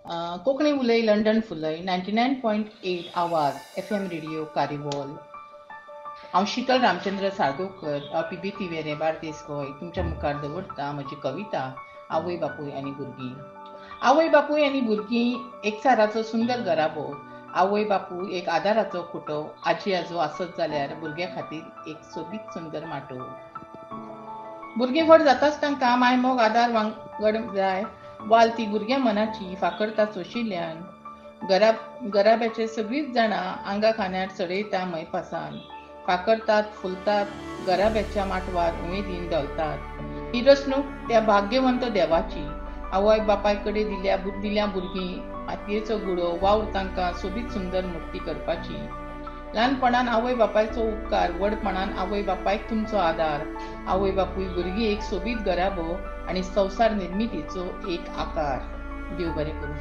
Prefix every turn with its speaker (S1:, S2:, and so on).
S1: कोंकणी उलय लंडन फुलय 99.8 आवाज FM radio Karivol. हांव शीतल रामचंद्र साळगांवकर, पीबीटी वेरें बार्देस गोंय, तुमच्या मुखार दवरता म्हजी कविता आवय बापूय आनी भुरगीं. आवय बापूय आनी भुरगीं एकचाराचो सुंदर घराबो, आवय बापूय एक आदाराचो खुटो, आजी आजो आसत जाल्यार भुरग्यां खातीर एक सोबीत सुंदर माटोव. भुरगीं व्हड जाताच तांकां मायमोग आदार वांगड जाय, वाल ती भुरग्यां मनाची फाकरता सोशिल्ल्यान. घराब्याचे सगळींच जाणां आंगा खांद्यार चडयता मयपासान, फाकरतात फुलतात घराब्याच्या माटवार उमेदीन धोलतात. ही रचणूक त्या भाग्यवंत देवाची, आवय बापाय कडेन दिल्या भुरगीं मातयेचो गुडो, वावर तांकां सोबीत सुंदर मुर्ती करपाची. ल्हानपणान आवय बापायचो उपकार, व्हडपणान आवय बापायक तुमचो आदार. आवय बापूय भुरगीं एक सोबीत घराबो आनी संवसार निर्मितीचो एक आकार. देव बरें करूं.